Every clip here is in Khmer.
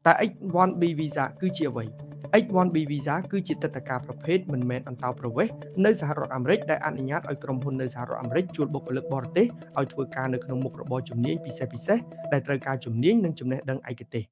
តើ H1B Visa គឺជាអ្វី? H1B Visa គឺជាទិដ្ឋាការប្រភេទមិនមែនអន្តោប្រវេសន៍នៅសហរដ្ឋអាមេរិកដែលអនុញ្ញាតឲ្យក្រុមហ៊ុននៅសហរដ្ឋអាមេរិកជួលបុគ្គលិកបរទេសឲ្យធ្វើការនៅក្នុងមុខរបរជំនាញពិសេសៗដែលត្រូវការជំនាញនិងចំណេះដឹងឯកទេស។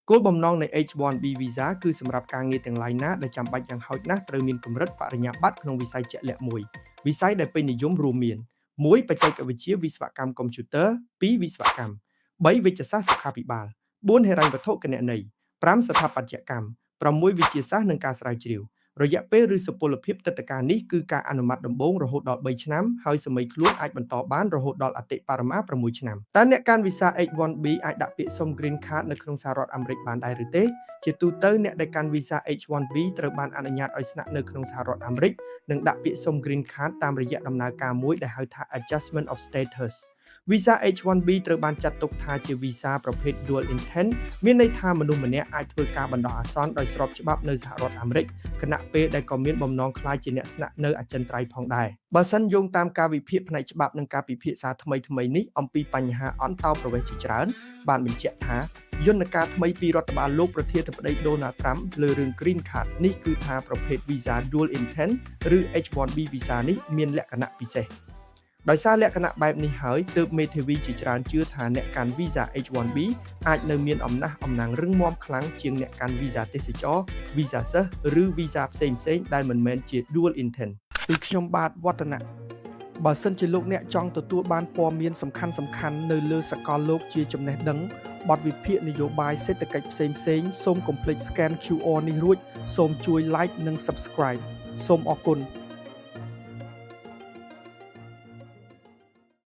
គោលបំណងនៃ H1B Visa គឺសម្រាប់ការងារទាំងឡាយណាដែលចាំបាច់យ៉ាងហោចណាស់ត្រូវមានកម្រិតបរិញ្ញាបត្រក្នុងវិស័យជាក់លាក់មួយ។ វិស័យដែលពេញនិយមរួមមាន1បច្ចេកវិទ្យាវិស្វកម្មកុំព្យូទ័រ2វិស្វកម្ម3វេជ្ជសាស្ត្រសុខាភិបាល4ហិរញ្ញវត្ថុគណនេយ្យ5ស្ថាបត្យកម្ម6វិទ្យាសាស្ត្រនិងការស្រាវជ្រាវរយៈពេលឬសុពលភាពទិដ្ឋាការនេះគឺការអនុម័តដំបូងរហូតដល់3ឆ្នាំហើយសាមីខ្លួនអាចបន្តបានរហូតដល់អតិបរមា6ឆ្នាំតើអ្នកកាន់វីសា H1B អាចដាក់ពាក្យសុំ Green Card នៅក្នុងសហរដ្ឋអាមេរិកបានដែរឬទេជាទូទៅអ្នកដែលកាន់វីសា H1B ត្រូវបានអនុញ្ញាតឲ្យស្នាក់នៅក្នុងសហរដ្ឋអាមេរិកនិងដាក់ពាក្យសុំ Green Card តាមរយៈដំណើរការមួយដែលហៅថា Adjustment of Status វីសា H1B ត្រូវបានចាត់ទុកថាជាវីសាប្រភេទ Dual Intent មានន័យថាមនុស្សម្នាក់អាចធ្វើការបណ្ដោះអាសន្នដោយស្របច្បាប់នៅសហរដ្ឋអាមេរិកខណៈពេលដែលក៏មានបំណងក្លាយជាអ្នកស្នាក់នៅអចិន្ត្រៃយ៍ផងដែរបើសិនយោងតាមការវិភាគផ្នែកច្បាប់និងការពិភាក្សាថ្មីៗនេះអំពីបញ្ហាអន្តោប្រវេសន៍ជាច្រើនបានបញ្ជាក់ថាយន្តការថ្មីពីរដ្ឋបាលលោកប្រធានាធិបតីដូណាល់ត្រាំលើរឿង Green Card នេះគឺថាប្រភេទ Visa Dual Intent ឬ H1B Visa នេះមានលក្ខណៈពិសេសដោយសារលក្ខណៈបែបនេះហើយទើបមេធាវីជាច្រើនជឿថាអ្នកកាន់វីសា H1B អាចនៅមានអំណះអំណាងរឹងមាំខ្លាំងជាងអ្នកកាន់វីសាទេសចរវីសាសិស្សឬវីសាផ្សេងៗដែលមិនមែនជា Dual Intent ពីខ្ញុំបាទវឌ្ឍនៈបើសិនជាលោកអ្នកចង់ទទួលបានព័ត៌មានសំខាន់សំខាន់នៅលើសកលលោកជាចំណេះដឹងបទវិភាគនយោបាយសេដ្ឋកិច្ចផ្សេងៗសូមកុំភ្លេច scan QR នេះរួចសូមជួយ like និង Subscribe សូមអរគុណ។